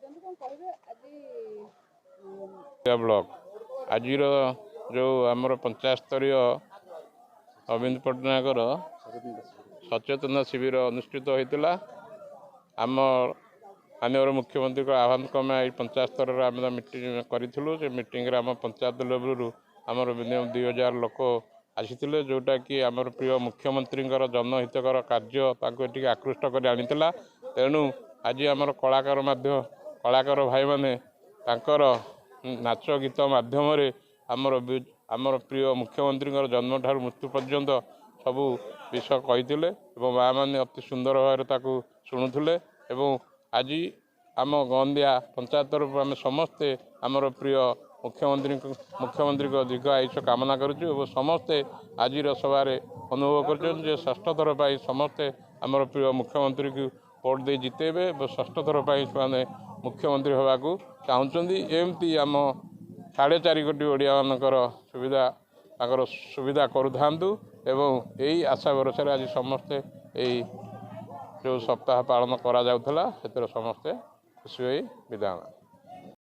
ଆସିଛନ୍ତି, କ'ଣ କହିବେ ଆଜି? ବ୍ଲକ ଆଜିର ଯେଉଁ ଆମର ପଞ୍ଚାୟତ ସ୍ତରୀୟ ନବୀନ ପଟ୍ଟନାୟକର ସଚେତନ ଶିବିର ଅନୁଷ୍ଠିତ ହୋଇଥିଲା, ଆମ ମାନ୍ୟବର ମୁଖ୍ୟମନ୍ତ୍ରୀଙ୍କ ଆହ୍ୱାନ କ୍ରମେ ଏଇ ପଞ୍ଚାୟତ ସ୍ତରରେ ଆମେ ମିଟିଂ କରିଥିଲୁ। ସେ ମିଟିଂରେ ଆମ ପଞ୍ଚାୟତ ଲେବୁଲରୁ ଆମର ମିନିମମ୍ 2000 ଲୋକ ଆସିଥିଲେ, ଯେଉଁଟାକି ଆମର ପ୍ରିୟ ମୁଖ୍ୟମନ୍ତ୍ରୀଙ୍କର ଜନହିତକର କାର୍ଯ୍ୟ ତାଙ୍କୁ ଏଠିକି ଆକୃଷ୍ଟ କରି ଆଣିଥିଲା। ତେଣୁ ଆଜି ଆମର କଳାକାର ମାଧ୍ୟମ କଳାକାର ଭାଇମାନେ ତାଙ୍କର ନାଚ ଗୀତ ମାଧ୍ୟମରେ ଆମର ପ୍ରିୟ ମୁଖ୍ୟମନ୍ତ୍ରୀଙ୍କର ଜନ୍ମଠାରୁ ମୃତ୍ୟୁ ପର୍ଯ୍ୟନ୍ତ ସବୁ ବିଷୟ କହିଥିଲେ ଏବଂ ମାଆମାନେ ଅତି ସୁନ୍ଦର ଭାବରେ ତାକୁ ଶୁଣୁଥିଲେ। ଏବଂ ଆଜି ଆମ ଗନ୍ଦିଆ ପଞ୍ଚାୟତ ତରଫରୁ ଆମେ ସମସ୍ତେ ଆମର ପ୍ରିୟ ମୁଖ୍ୟମନ୍ତ୍ରୀଙ୍କ ଦୀର୍ଘ ଆୟୁଷ କାମନା କରୁଛୁ ଏବଂ ସମସ୍ତେ ଆଜିର ସଭାରେ ଅନୁଭବ କରୁଛନ୍ତି ଯେ ଷଷ୍ଠ ଥର ପାଇଁ ସମସ୍ତେ ଆମର ପ୍ରିୟ ମୁଖ୍ୟମନ୍ତ୍ରୀଙ୍କୁ ଭୋଟ ଦେଇ ଜିତେଇବେ ଏବଂ ଷଷ୍ଠ ଥର ପାଇଁ ସେମାନେ ମୁଖ୍ୟମନ୍ତ୍ରୀ ହେବାକୁ ଚାହୁଁଛନ୍ତି। ଏମିତି ଆମ 4.5 କୋଟି ଓଡ଼ିଆମାନଙ୍କର ସୁବିଧା ତାଙ୍କର ସୁବିଧା କରୁଥାନ୍ତୁ ଏବଂ ଏଇ ଆଶା ଭରସାରେ ଆଜି ସମସ୍ତେ ଏଇ ଯେଉଁ ସପ୍ତାହ ପାଳନ କରାଯାଉଥିଲା ସେଥିରେ ସମସ୍ତେ ଖୁସି ହୋଇ ବିଦାୟ।